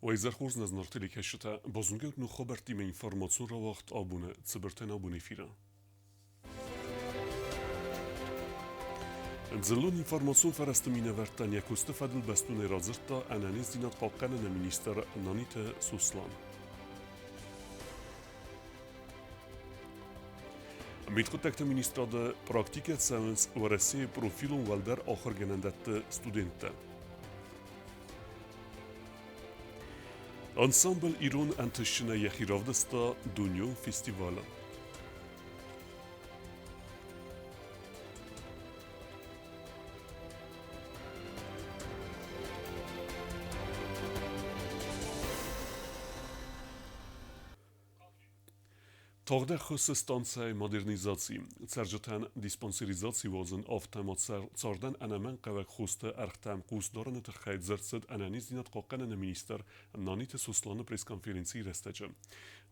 Уӕ хорз нӕ зынаргъ телекӕсджытӕ, базонгӕут ног хабӕрттимӕ информацион рауагъд абоны цыбыртӕн абон эфиры. Дзыллон информацион фӕрӕзты минӕвӕрттӕн йӕ куысты фӕдыл бӕстонӕй радзырдта ӕнӕниздзинад хъахъхъӕныны министр Наниты Сослан. Мидхъуыддӕгты министрады практикӕ цӕуынц Уӕрӕсейы профилон уӕлдӕр ахуыргӕнӕндӕтты студенттӕ. Ансамбль «Ирон ӕнтыстджынӕй» йӕхи равдыста дунеон фестивалы. Тагъд ӕххуысы станцӕйы модернизаци, цӕрджытӕн диспансеризаци уадзын, афтӕ ма цардӕн ӕнӕмӕнгхъӕуӕг хосты ӕргътӕм хъус дарыны тыххӕй дзырд цыд ӕнӕниздзинад хъахъхъӕныны министр Наниты Сосланы пресс-конференцийы рӕстӕджы.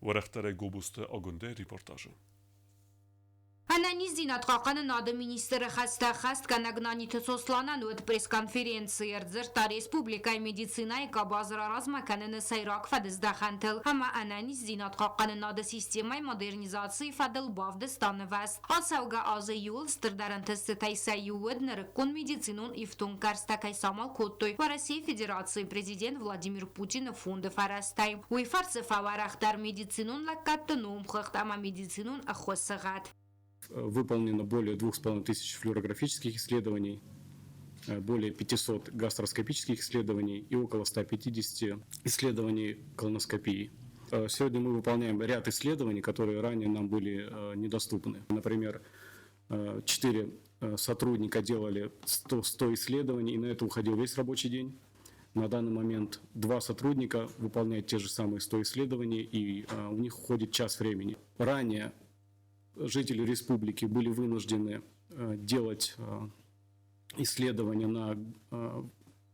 Уӕрӕхдӕрӕй Гобозты Агуындӕйы репортажы. Ӕнӕниздзинад хъахъхъӕнынады министры хӕстӕ ӕххӕстгӕнӕг Наниты Сосланӕн уыд пресс-конференцийы ӕрдзырдта республикӕйы медицинӕйы къабаз раразмӕ кӕныны сӕйраг фӕдыздӕхӕнтыл ӕмӕ ӕнӕниздзинад хъахъхъӕнынады системӕйы модернизацийы фӕдыл бавдыста нывӕзт. Ацӕугӕ азы иууыл стырдӕр ӕнтыстытӕй сӕ иу уыд нырыккон медицинон ифтонггӕрзтӕ кӕй самал кодтой Уӕрӕсейы Федерацийы Президент Владимир Путины фонды фӕрӕзтӕй. Уый фӕрцы фӕуӕрӕхдӕр медицинон лӕггӕдты номхыгъд ӕмӕ медицинон ӕххуысы гъӕд. Выполнено более 2500 флюорографических исследований, более 500 гастроскопических исследований и около 150 исследований колоноскопии. Сегодня мы выполняем ряд исследований, которые ранее нам были недоступны. Например, 4 сотрудника делали 100, 100 исследований, и на это уходил весь рабочий день. На данный момент два сотрудника выполняют те же самые 100 исследований, и у них уходит час времени. Ранее жители республики были вынуждены делать исследования на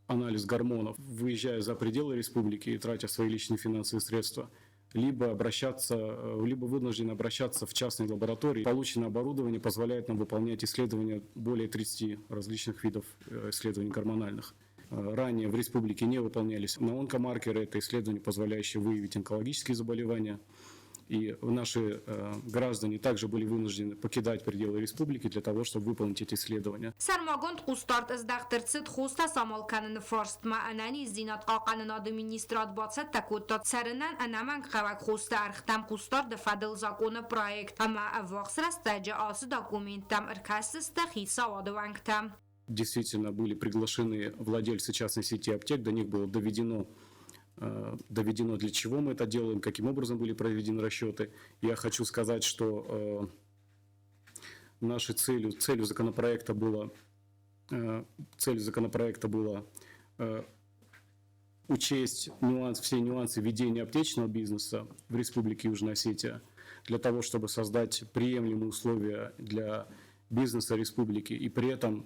анализ гормонов, выезжая за пределы республики и тратя свои личные финансовые средства, либо обращаться, либо вынуждены обращаться в частные лаборатории. Полученное оборудование позволяет нам выполнять исследования более 30 различных видов исследований гормональных. Ранее в республике не выполнялись на онкомаркеры, это исследования, позволяющие выявить онкологические заболевания. И наши граждане также были вынуждены покидать пределы республики для того, чтобы выполнить эти исследования. Сӕрмагонд хъусдард ӕздӕхт ӕрцыд хостӕ самал кӕныны фарстмӕ. Ӕнӕниздзинад хъахъхъӕнынады министрад бацӕттӕ кодта цӕрынӕн ӕнӕмӕнгхъӕуӕг хосты ӕргътӕм хъусдарды фӕдыл закъоны проект ӕмӕ ӕввахс рӕстӕджы ацы документтӕм ӕркӕсдзысты хицауады уӕнгтӕ. Действительно были приглашены владельцы частной сети аптек, до них было доведено, доведено, для чего мы это делаем, каким образом были проведены расчеты. Я хочу сказать, что нашей целью, целью законопроекта было учесть нюанс, все нюансы ведения аптечного бизнеса в Республике Южная Осетия для того, чтобы создать приемлемые условия для бизнеса республики. И при этом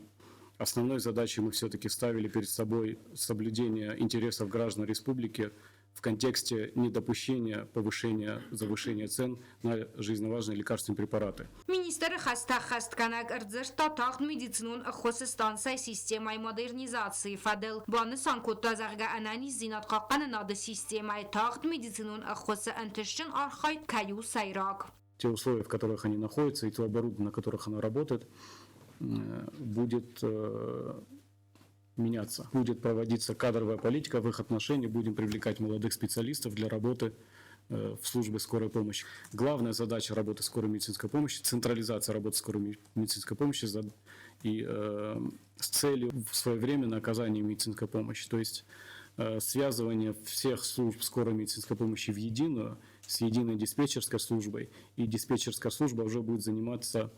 основной задачей мы все-таки ставили перед собой соблюдение интересов граждан республики в контексте недопущения повышения, завышения цен на жизненно важные лекарственные препараты. Министры хӕстӕ ӕххӕстгӕнӕг ӕрдзырдта тагъд медицинон ӕххуысы станцӕйы системӕйы модернизацийы фӕдыл. Банысан кодта, зӕгъгӕ, ӕнӕниздзинад хъахъхъӕнынады системӕйы тагъд медицинон ӕххуысы ӕнтыстджын архайд кӕй у сӕйраг. Те условия, в которых они находятся, и то оборудование, на которых оно работает, будет меняться. Будет проводиться кадровая политика в их отношении, будем привлекать молодых специалистов для работы в службе скорой помощи. Главная задача работы скорой медицинской помощи – централизация работы скорой медицинской помощи и с целью своевременного оказания медицинской помощи. То есть связывание всех служб скорой медицинской помощи в единую, с единой диспетчерской службой, и диспетчерская служба уже будет заниматься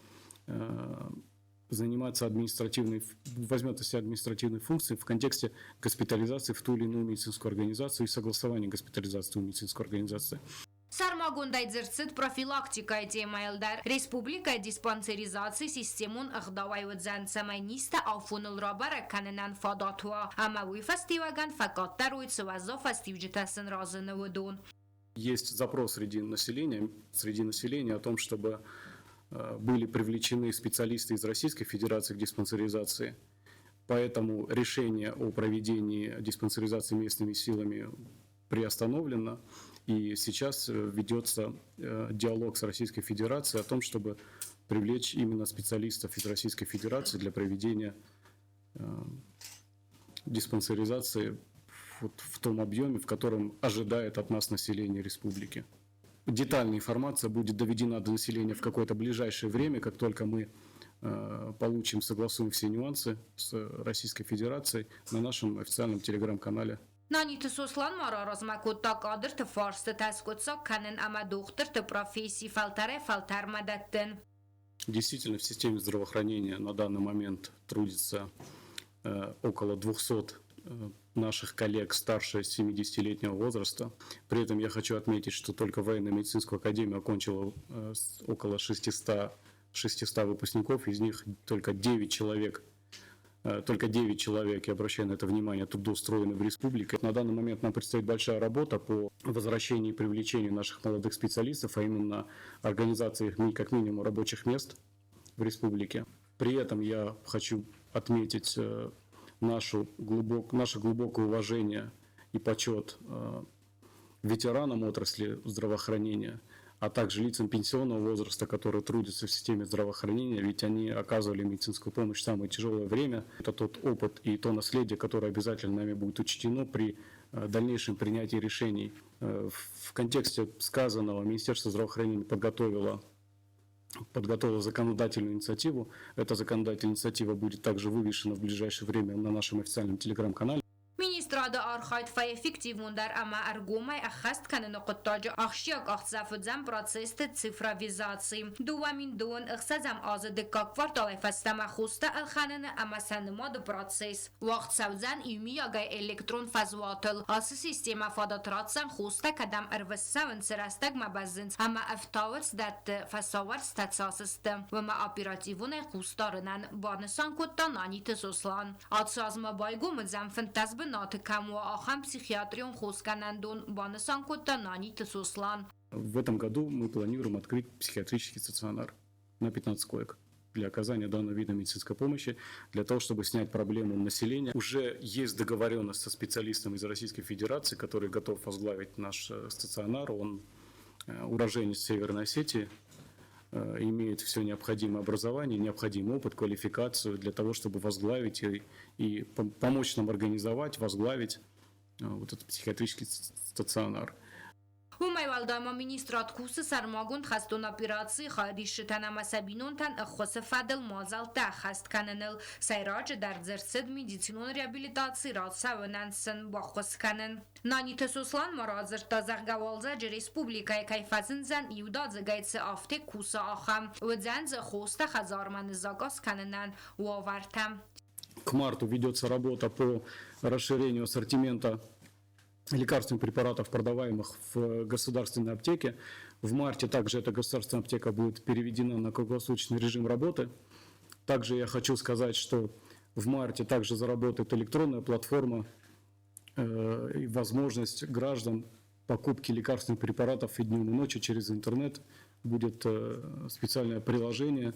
административной, возьмет на себя административные функции в контексте госпитализации в ту или иную медицинскую организацию и согласования госпитализации в ту медицинскую организацию. Сӕрмагондӕй дзырд цыд профилактикӕйы темӕйыл дӕр. Республикӕйы диспансеризаци системон ӕгъдауӕй уыдзӕн, цӕмӕй низтӕ афоныл рабӕрӕг кӕнынӕн фадат уа, ӕмӕ уый фӕстиуӕгӕн фӕкъаддӕр уой цы уӕззау фӕстиуджытӕ сын разыны, уыдон. Есть запрос среди населения о том, чтобы были привлечены специалисты из Российской Федерации к диспансеризации. Поэтому решение о проведении диспансеризации местными силами приостановлена. И сейчас ведется диалог с Российской Федерацией о том, чтобы привлечь именно специалистов из Российской Федерации для проведения диспансеризации вот в том объеме, в котором ожидает от нас население республики. Детальная информация будет доведена до населения в какое-то ближайшее время, как только мы получим, согласуем все нюансы с Российской Федерацией на нашем официальном телеграм-канале. Наниты Сослан ма раразмӕ кодта кадрты фарстытӕ скъуыддзаг кӕнын ӕмӕ дохтырты професси фӕлтӕрӕй-фӕлтӕрмӕ дӕттын. Действительно, в системе здравоохранения на данный момент трудится около 200 наших коллег старше 70-летнего возраста. При этом я хочу отметить, что только военно-медицинскую академию окончило около 600 выпускников, из них только 9 человек, только 9 человек, я обращаю на это внимание, трудоустроены в республике. На данный момент нам предстоит большая работа по возвращению и привлечению наших молодых специалистов, а именно организации их как минимум рабочих мест в республике. При этом я хочу отметить наше глубокое уважение и почет ветеранам отрасли здравоохранения, а также лицам пенсионного возраста, которые трудятся в системе здравоохранения, ведь они оказывали медицинскую помощь в самое тяжелое время. Это тот опыт и то наследие, которое обязательно нами будет учтено при дальнейшем принятии решений. В контексте сказанного Министерство здравоохранения подготовило законодательную инициативу. Эта законодательная инициатива будет также вывешена в ближайшее время на нашем официальном телеграм-канале. Министрады архайд фӕэффективондӕр ӕмӕ ӕргомӕй ӕххӕст кӕныны хъуыддаджы ахсджиаг къахдзӕф уыдзӕн процессты цифровизаци. 2026 азы дыккаг кварталӕй фӕстӕмӕ хостӕ ӕлхӕныны ӕмӕ сӕ нымады процесс уагъд цӕудзӕн иумиагӕй электрон фӕзуатыл. Ацы системӕ фадат ратдзӕн хостӕ кӕдӕм ӕрвыст цӕуынц, рӕстӕгмӕ бӕззынц ӕмӕ ӕфтауцдӕтты фӕсавӕрцтӕ цас сты, уымӕ оперативонӕй хъус дарынӕн, банысан кодта Наниты Сослан. Ацы аз ма байгом уыдзӕн 15 бынаты кӕм уа, ахӕм психиатрион хосгӕнӕндон, банысан кодта Наниты Сослан. В этом году мы планируем открыть психиатрический стационар на 15 коек для оказания данного вида медицинской помощи, для того, чтобы снять проблему населения. Уже есть договоренность со специалистом из Российской Федерации, который готов возглавить наш стационар. Он уроженец Северной Осетии, имеет все необходимое образование, необходимый опыт, квалификацию для того, чтобы возглавить и помочь нам организовать, возглавить вот этот психиатрический стационар. Уымӕй уӕлдай ма министрад кусы сӕрмагонд хӕстон операцийы хайадисджытӕн ӕмӕ сӕ бинонтӕн ӕххуысы фӕдыл мадзӕлттӕ ӕххӕст кӕныныл. Сӕйраджыдӕр дзырд цыд медицинон реабилитаци рацӕуынӕн сын баххуыс кӕнын. Наниты Сослан ма радзырдта, зӕгъгӕ, уалдзӕджы республикӕйы кӕй фӕзындзӕн иудадзыгӕй цы афтек кусы, ахӕм. Уыдзӕн дзы хостӕ хӕдзармӕ ныззаказ кӕнынӕн уавӕртӕ. К марту ведется работа по расширению ассортимента лекарственных препаратов, продаваемых в государственной аптеке. В марте также эта государственная аптека будет переведена на круглосуточный режим работы. Также я хочу сказать, что в марте также заработает электронная платформа и возможность граждан покупки лекарственных препаратов и днем, и ночью через интернет. Будет специальное приложение,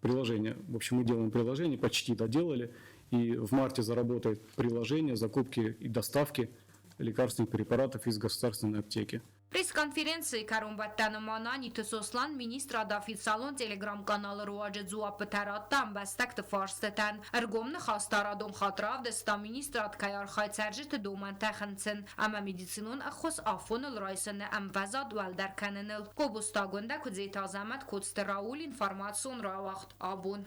приложение. В общем, мы делаем приложение, почти доделали. И в марте заработает приложение закупки и доставки лекарственных препаратов из государственной аптеки. Пресс-конференцийы кӕронбӕттӕны ма Наниты Сослан министрады официалон телеграм-каналы руаджы дзуаппытӕ радта ӕмбӕстӕгты фарстытӕн. Ӕргом ныхас та радон хатт равдыста, министрад кӕй архайы цӕрджыты домӕнтӕ хынцын ӕмӕ медицинон ӕххуыс афоныл райсыны ӕмвӕзад уӕлдӕр кӕныныл. Кобозты Агуындӕ, Куыдзеты Азӕмӕт, Коцты Рауль, информацион рауагъд Абон.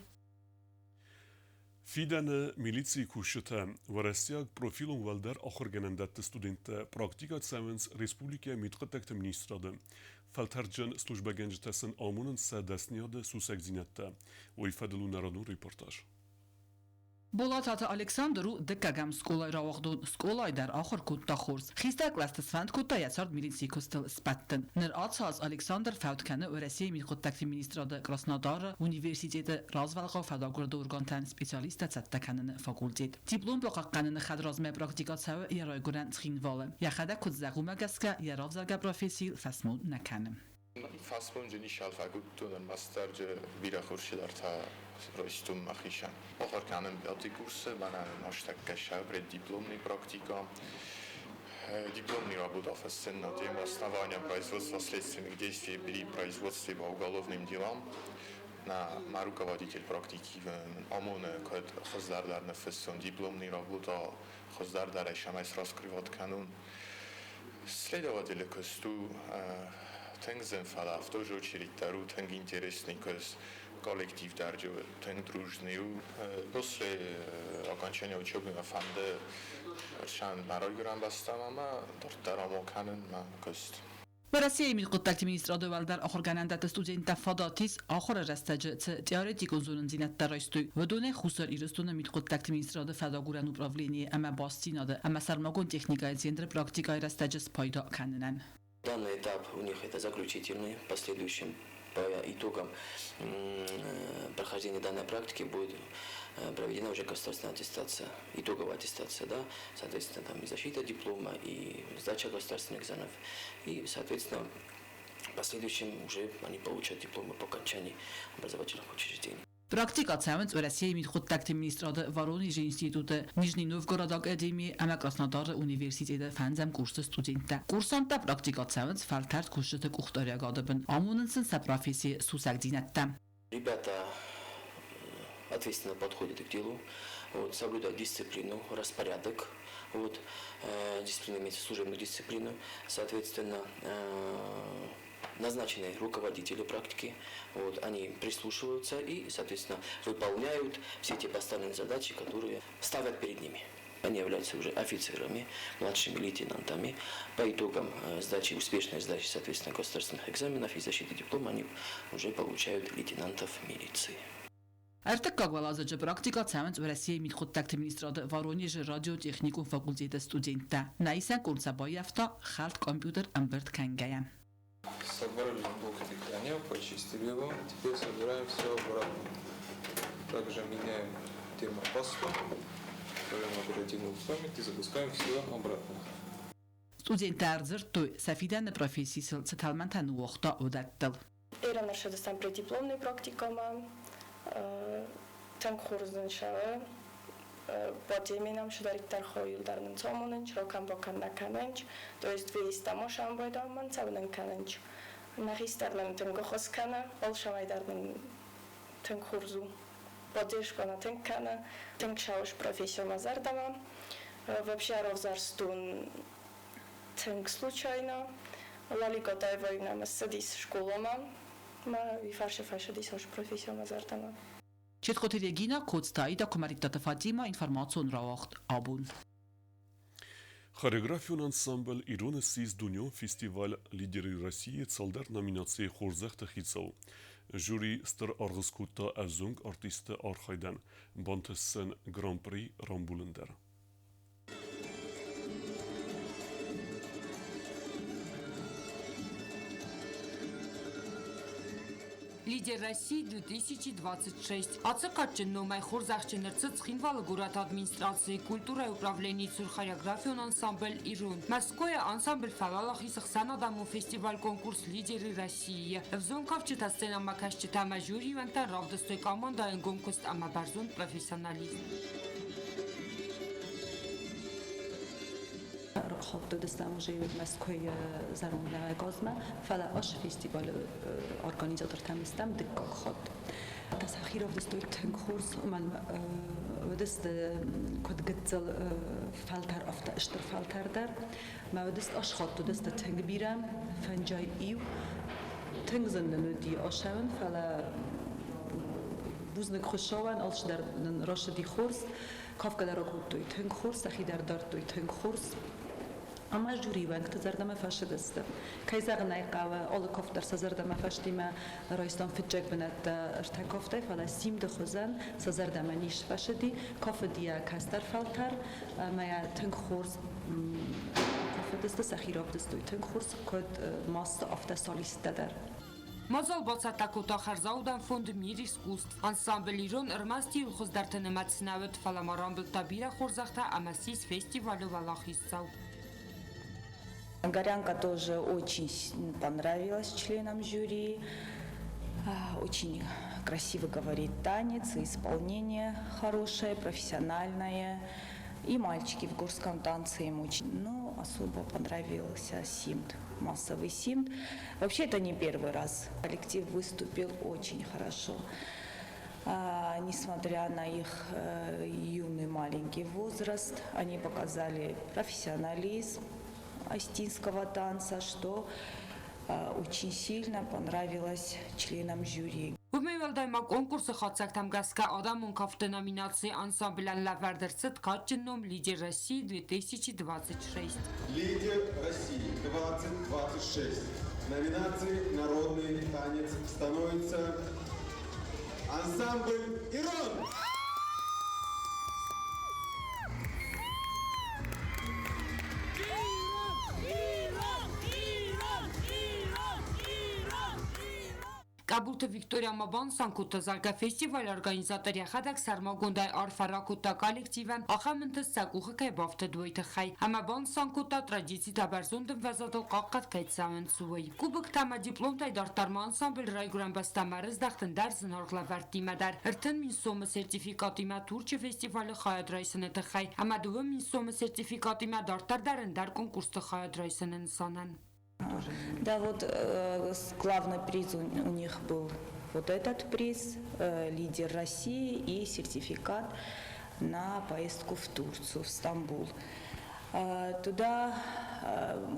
Фидӕны милицийы кусджытӕ, уӕрӕсейаг профилон уӕлдӕр ахуыргӕнӕндӕтты студенттӕ практикӕ цӕуынц республикӕйы мидхъуыддӕгты министрады. Фӕлтӕрдджын службӕгӕнджытӕ сын амонынц сӕ дӕсныйады сусӕгдзинӕдтӕ. Уый фӕдыл у нӕ радон репортаж. Болататы Александр у дыккӕгӕм скъолайы рауагъдон. Скъолайы дӕр ахуыр кодта хорз. Хистӕр кълӕсты сфӕнд кодта йӕ цард милицийы куыстыл сбӕттын. Ныр ацы аз Александр фӕуд кӕны Уӕрӕсейы мидхъуыддӕгты министрады Краснодары университеты развӕлгъау фӕдагуырды органтӕн специалисттӕ цӕттӕ кӕныны факультет. Диплом бахъахъхъӕныны хӕдразмӕ практикӕ цӕуы йӕ райгуырӕн Цхинвалы. Йӕхӕдӕг куыд зӕгъы, уымӕ гӕсгӕ йӕ равзаргӕ профессийыл фӕсмон нӕ кӕны. Фӕсмонджы нищал фӕкодтон, ӕрмӕстдӕр бирӕ хорз чидӕртӕ райстон мӕхицӕн. Ахуыр кӕнын пятый курсы, мӕнӕ ныртӕккӕ сӕ преддипломный практика. Дипломный работа на тему основания производства следственных действий при производстве по уголовным делам. На мӕ руководитель практики амоны, куыд хуыздӕрдӕр ныффыссон дипломный работа, хуыздӕрдӕрӕй сӕмӕй раскрывать кӕнон. Следователи куыст у тынг зын, фӕлӕ в ту же очередь дӕр у тынг интересный куыст. Коллектив дӕр тынг дружный у. После окончания учебы мӕ фӕнды ӕрсӕн мӕ райгуырӕн бӕстӕм ӕмӕ дарддӕр амал кӕнын мӕ куыст. Уӕрӕсейы мидхъуыддӕгты министрады уӕлдӕр ахуыргӕнӕндӕтты студенттӕ фадат ис, ахуыры рӕстӕджы цы теоретикон зонындзинӕдтӕ райстой, уыдонӕй Хуссар Ирыстоны мидхъуыддӕгты министрады фӕдагурӕн управленийы ӕмӕ бастдзинады ӕмӕ сӕрмагонд техникӕйы центры практикӕйы рӕстӕджы спайда кӕнынӕн. Данный этап у них это заключительный. В последующем по итогам прохождения данной практики будет проведена уже государственная аттестация, итоговая аттестация, да, соответственно, там и защита диплома, и сдача государственных экзаменов, и, соответственно, в последующем уже они получат дипломы по окончании образовательных учреждений. Практикӕ цӕуынц Уӕрӕсейы мидхъуыддӕгты министрады Воронежы институты, Нижний Новгороды академийы ӕмӕ Краснодары университеты фӕндзӕм курсы студенттӕ. Курсанттӕ практикӕ цӕуынц фӕлтӕрд кусджыты къухдариуӕгады бын, амонынц сын сӕ профессийы сусӕгдзинӕдтӕ. Ребята ответственно подходят к делу, вот, соблюдают дисциплину, распорядок, вот, дисциплина имеется служебную дисциплину, соответственно, назначенные руководители практики, вот, они прислушиваются и, соответственно, выполняют все те поставленные задачи, которые ставят перед ними. Они являются уже офицерами, младшими лейтенантами. По итогам сдачи, успешной сдачи, соответственно, государственных экзаменов и защиты диплома они уже получают лейтенантов милиции. Ӕртыккаг уӕладзыджы практикӕ цӕуынц Уӕрӕсейы мидхъуыддӕгты министрады Воронежы радиотехникон факультеты студенттӕ. Нӕ исӕн къорд сӕ баййӕфта хӕлд компьютер ӕмбырд кӕнгӕйӕ. Собрали блок питания, почистили его. Теперь собираем все обратно. Также меняем термопасту, ставим оперативную память и запускаем все обратно. Студенттӕ ӕрдзырдтой, сӕ фидӕны професси сыл цы тӕлмӕнтӕ ныууагъта, уыдӕттыл. Эрон ӕрсадыстам преддипломный практикӕмӕ, тынг хорз нын сӕ Подземенам шудариддӕр хоюлдар нын цомонынч, рокан-бокан нӕ кӕнынч, то есть выездтӕм ошамбойдамман цӕуынын кӕнынч. Нӕ хистӕр нын тынг ӕххуыс кӕны, алшамӕй дӕр нын тынг хорз у. Поддержка нӕ тынг кӕны, тынг сауыс профессиомӕ зӕрдӕмӕ. Вообще ӕрӕвзӕрстон тынг случайно. Лалико Таевой нӕм ссыдис скъоламӕ, мӕ уый фарсы фӕсыдис ос профессиомӕ зӕрдӕмӕ. Четхъоты Регина, Коцты Аида, Куымӕридтаты Фатимӕ, информацион рауагъд Абон. Хореографион ансамбль «Ирон» ссис дунеон фестиваль «Лидеры России» цалдӕр номинацийы хорзӕхты хицау. Жюри стыр аргъ скодта ӕвзонг артистты архайдӕн, бантыст сын Гран-при рамбулын дӕр. Лидер России 2026. Ацы кадджын номӕй хорзӕхджын ӕрцыд Цхинвалы горӕты администрацийы культурӕйы управленийы цур хореографион ансамбль «Ирон». Мӕскуыйы ансамбль фӕуӕлахиз ӕхсӕнадӕмон фестиваль-конкурс «Лидеры России». Ӕвзонг кафджытӕ сценӕмӕкӕсджытӕ ӕмӕ жюрийы уӕнгтӕн равдыстой командӕйы ӕнгом куыст ӕмӕ бӕрзонд профессионализм. Рахаттадыстӕм уже Мӕскуыйы зӕронд газмӕ, фӕлӕ ашы фестивалы организатортӕм стӕм дыккаг хатт. Та сӕхи равдыстой тынг хорз, уымӕн уыдысты куыд гыццыл фӕлтӕр, афтӕ стыр фӕлтӕр дӕр. Мӕ уыдысты ас хатт уыдысты тынг бирӕ, фӕнджай иу. Тынг зын нын уыди асӕуын, фӕлӕ бузныг Хуыцауӕн, алчидӕр нын рацыди хорз. Кафгӕ дӕр акодтой тынг хорз, сӕхи дӕр дардтой тынг хорз. Ӕмӕ жюри уӕнгты зӕрдӕмӕ фӕцыдысты. Кӕй зӕгъын ӕй хъӕуы, алы кафт дӕр сӕ зӕрдӕмӕ фӕстимӕ райстам фыццаг бынӕттӕ ӕртӕ кафтӕй, фӕлӕ симды хуызӕн сӕ зӕрдӕмӕ низ фӕцыди. Кафыди йӕ кӕстӕр фӕлтӕр ӕмӕ йӕ тынг хорз кафыдысты, сӕхи равдыстой тынг хорз, куыд масты, афтӕ солисттӕ дӕр. Мадзал бацӕттӕ кодта хӕрзаудӕн фонд «Мир искусств». Ансамбль «Ирон» ӕрмӕст иу хуыздӕрты нымӕц нӕ уыд, фӕлӕ ма рамбылдта бирӕ хорзӕхтӕ ӕмӕ ссис фестивалы уӕлахиздзау. Горянка тоже очень понравилась членам жюри. Очень красиво говорит танец, и исполнение хорошее, профессиональное. И мальчики в горском танце им очень, но особо понравился симт, массовый симт. Вообще это не первый раз. Коллектив выступил очень хорошо. Несмотря на их юный маленький возраст, они показали профессионализм осетинского танца, что очень сильно понравилось членам жюри. Уымӕй уӕлдай ма конкурсы хатдзӕгтӕм гӕсгӕ адӕмон кафты номинацийы ансамблӕн лӕвӕрд ӕрцыд кадджын ном «Лидер России 2026». Лидер России 2026. Номинации «Народный танец» становится ансамбль «Ирон». Къӕбулты Виктория ма банысан кодта, зӕгъгӕ, фестивалы организатор йӕхӕдӕг сӕрмагондӕй арфӕ ракодта коллективӕн, ахӕм ӕнтыст сӕ къухы кӕй бафтыд, уый тыххӕй. Ӕмӕ банысан кодта, традицитӕ бӕрзонд ӕмвӕзадыл хъахъхъӕд кӕй цӕуынц, уый. Кубоктӕ ӕмӕ дипломтӕй дарддӕр ма ансамбль райгуырӕн бӕстӕмӕ ӕрыздӕхт ӕндӕр зынаргъ лӕвӕрттимӕ дӕр. 30 000 сомы сертификатимӕ Турчы фестивалы хайад райсыны тыххӕй ӕмӕ 2000 сомы сертификатимӕ дарддӕр дӕр ӕндӕр конкурсты хайад райсыны нысанӕн. Да, вот главный приз у них был вот этот приз, лидер России и сертификат на поездку в Турцию, в Стамбул. Туда,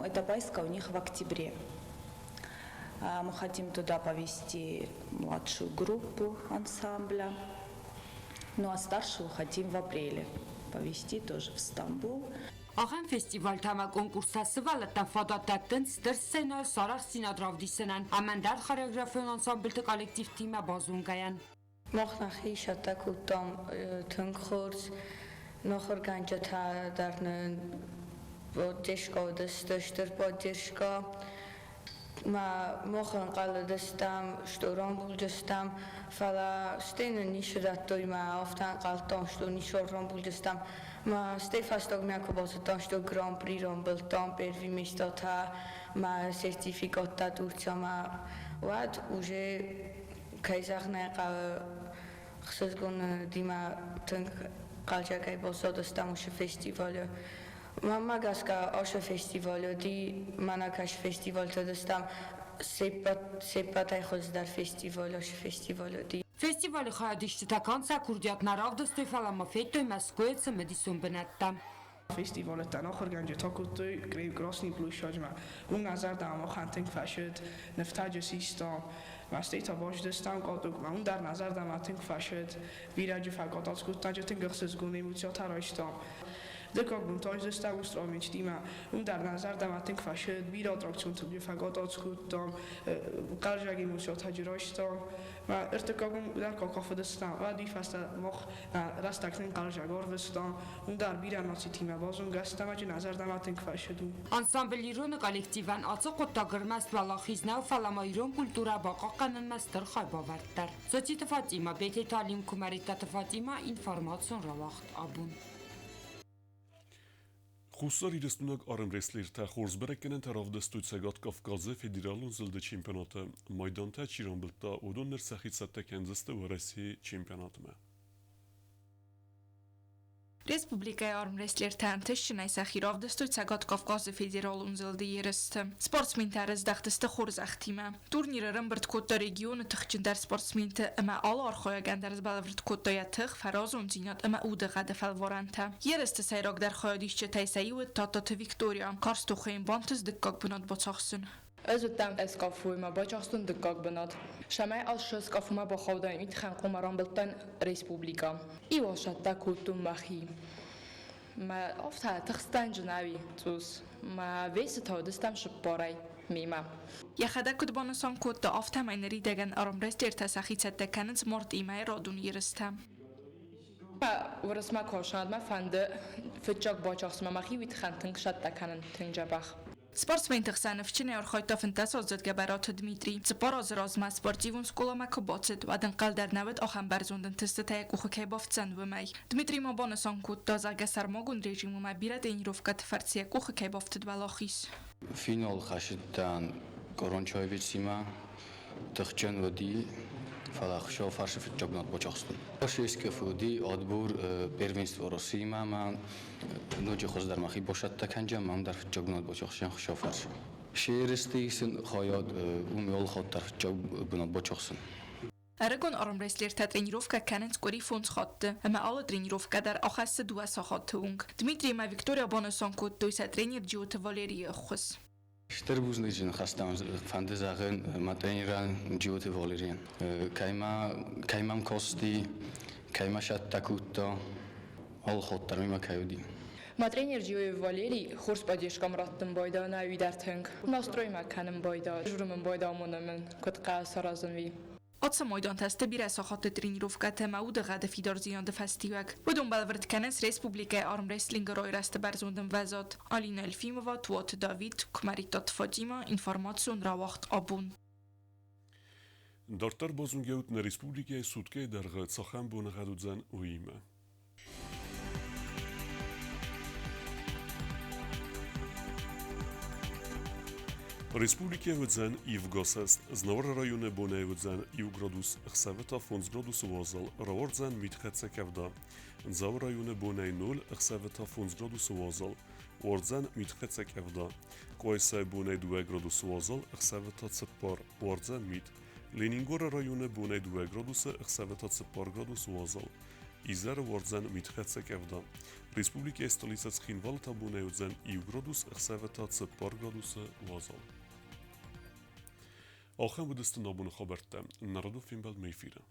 эта поездка у них в октябре. Мы хотим туда повести младшую группу ансамбля, ну а старшую хотим в апреле повести тоже в Стамбул. Ахӕм фестивалтӕ ӕмӕ конкурстӕ сывӕллӕттӕн фадат дӕттынц стыр сценӕйыл сарӕхстдзинад равдисынӕн ӕмӕ ӕндӕр хореографион ансамбльты коллективтимӕ базонгӕйӕн. Мах нӕхи цӕттӕ кодтам тынг хорз. Ахуыргӕнджытӕ дӕр нын поддержка уыдысты, стыр поддержка. Мах ӕнхъӕлыдыстӕм, что рамбулдзыстӕм, фӕлӕ стӕй нын ницы радтой мӕ афтӕ ӕнхъӕлдтам, что ницы рамбулдзыстӕм. Мӕ стӕй фӕстагмӕ куы базыдтам, что гран-при рамбылдтам, первый местотӕ мӕ сертификаттӕ Турциямӕ, уӕд уже, кӕй зӕгъын ӕй хъӕуы, ӕхсызгондимӕ тынг хъӕлдзӕгӕй баззадыстӕм уыцы фестивалы. Мӕнмӕ гӕсгӕ, ацы фестиваль уыди, мӕнӕ кӕс фестивальты уыдыстӕм, се ппӕтӕй хуыздӕр фестиваль ацы фестиваль уыди. Фестивалы хайадисджытӕ канд сӕ курдиат нӕ равдыстой, фӕлӕ ма федтой Мӕскуыйы цымыдисон бынӕттӕ. Фестивалӕн ахуыргӕнджытӕ кодтой Красный площадьмӕ. Уым нӕ зӕрдӕмӕ махӕн тынг фӕцыд, нывтӕджы систам. Мӕстӕй та базыдыстӕм катокмӕ, уым дӕр нӕ зӕрдӕмӕ тынг фӕцыд. Бирӕджы фӕкатац кодта, тынг ӕхсызгон эмоцитӕ райстам. Дыккаг бон та ыздыстӕм Устравинчтимӕ, уым дӕр нӕ зӕрдӕмӕ тынг фӕцыд, бирӕ аттракционтыл фӕкатац кодтам, хъӕлдзӕг эмоцитӕ райстам. Мӕ ӕртыккаг бон дӕр кафыдыстӕм, уӕд уый фӕстӕ мах рӕстӕг тынг хъӕлдзӕг арвыстам, уым дӕр бирӕ нацитимӕ базонгӕ стӕм, нӕ зӕрдӕмӕ тынг фӕцыд. Ансамбль Ирон-ы коллективӕн ацы хъуыддаг ӕрмӕст уӕлахиз нӕу, фӕлӕ ма ирон культурӕ бахъахъхъӕнынмӕ стыр хайбавӕрд дӕр. Социты Фатима, Бететы Алим, Куымӕридтаты Фатима, информацион рауагъд абон. Хуссарирыстойнаг армрестлертӕ хорз бӕрӕггӕнӕнтӕ равдыстой Цӕгат Кавказы федералон зылды чемпионаты. Майдантӕ чи рамбылдта, уыдон ныр сӕхи цӕттӕ кӕндзысты Уӕрӕсейы чемпионатмӕ. Республикӕйы армрестлертӕ ӕнтыстджынӕй сӕхи равдыстой Цӕгат Кавказы федералон зылды ерысты. Спортсментӕ ӕрыздӕхтысты хорзӕхтимӕ. Турнир ӕрӕмбырд кодта регионы тыхджындӕр спортсменты ӕмӕ алы архайӕгӕн дӕр сбӕлвырд кодта йӕ тых, фӕразондзинад ӕмӕ удыгъӕды фӕлварӕнтӕ. Ерысты сӕйрагдӕр хайадисджытӕй сӕ иу уыд Тадтаты Виктория. Карз тохы йын бантыст дыккаг бынат бацахсын. Ӕз уыдтӕн Эскафуйы ӕмӕ бацахстон дыккаг бынат. Цӕмӕй ӕз Эскафумӕ бахаудаин, уый тыххӕн хъуамӕ рамбылдтӕн республикӕ. Иу асӕттӕ кодтон мӕхи. Мӕ афтӕ тыхстӕн зынӕуи цъус. Мӕ весы та уыдыстӕм цыппарӕй мемӕ. Йӕхӕдӕг куыд банысан кодта, афтӕмӕй ныридӕгӕн армрестлертӕ сӕхи цӕттӕ кӕнынц мартъимӕ радон ерыстӕм. Уырысмӕ куы фӕнды фыццаг бацахсынмӕ мӕхи уый тыххӕн тынг сӕттӕ кӕнын, тынг дзӕбӕх. Спортсменты хсӕн ныфсджынӕй архайдта 15-аздзыд Гӕбӕраты Дмитрий. 4 азы размӕ спортивон скъоламӕ куы бацыд, уӕд ӕнхъӕл дӕр нӕ уыд, ахӕм бӕрзонд ӕнтыстытӕ йӕ къухы кӕй бафтдзӕн, уымӕй. Дмитрий ма банысан кодта, зӕгъгӕ, сӕрмагонд режимимӕ бирӕ тренировкӕты фӕрцы йӕ къухы кӕй бафтыд уӕлахиз. Финал хӕцыдтӕн Корончаевицимӕ, тыхджын уыди, Фӕлӕ Хуыцауы фарсы фыццаг бынат бацахстон. Се скаф уыди отбор первенство Россиимӕ ӕмӕ ноджы хуыздӕр мӕхи басӕттӕ кӕнджӕн, мӕм дӕр фыццаг бынат бацахсдзӕн Хуыцауы фарсы. Се ерысты сын хайад уым алы хатт дӕр фыццаг бынат бацахсын. Ӕрыгон армрестлертӕ тренировкӕ кӕнынц къуыри 5 хатты, ӕмӕ алы тренировкӕ дӕр ахӕссы 2 сахаты онг. Дмитрий ӕмӕ Виктория банысан кодтой сӕ тренер Джиоты Валерийы ӕххуыс. Стыр бузныджы ныхӕстӕ фӕнды зӕгъын мӕ тренерӕн Джиоты Валерийӕн. Кӕй мӕм касти, кӕй мӕ сӕттӕ кодта, алы хатт дӕр мемӕ кӕй уыди. Мӕ тренер Джиоев Валерий хорз поддержкӕм раттын байда нӕ дӕр тынг. Настрой мӕ кӕнын байда, журы мын байда амоны мын, куыд хъӕуы саразын уый. Ацы майдантӕ сты бирӕ сахатты тренировкӕтӕ ӕмӕ удыгъӕды фидардзинады фӕстиуӕг. Уыдон бӕлвырд кӕнынц республикӕйы армрестлингы райрӕзты бӕрзонд ӕмвӕзад. Алина Эльфимова, Туаты Давид, Куымӕридтаты Фатима, информацион рауагъд «Абон». Дарддӕр базонгӕут нӕ республикӕйы суткӕйы дӕргъы цахӕм боныгъӕд уыдзӕн, уыимӕ. Республикӕ уыдзӕн ивгӕсӕст. Знауыры районы бонӕй уыдзӕн 1 градус, ӕхсӕвы та 5 градусы уазал, рауардзӕн мидхӕццӕ къӕвда. Дзауы районы бонӕй 0, ӕхсӕвы та 5 градусы уазал, уардзӕн мидхӕццӕ къӕвда. Къуайсайы бонӕй 2 градусы уазал, ӕхсӕвы та 4, уардзӕн мит. Ленингоры районы бонӕй 2 градусы, ӕхсӕвы та 4 градусы уазал. Изӕры уардзӕн мидхӕццӕ къӕвда. Республикӕйы столицӕ Цхинвалы та бонӕй уыдзӕн 1 градус, ӕхсӕвы та 4 градусы уазал. Ахӕм уыдысты нӕ абоны хабӕрттӕ. Народон фембӕлдмӕ эфиры.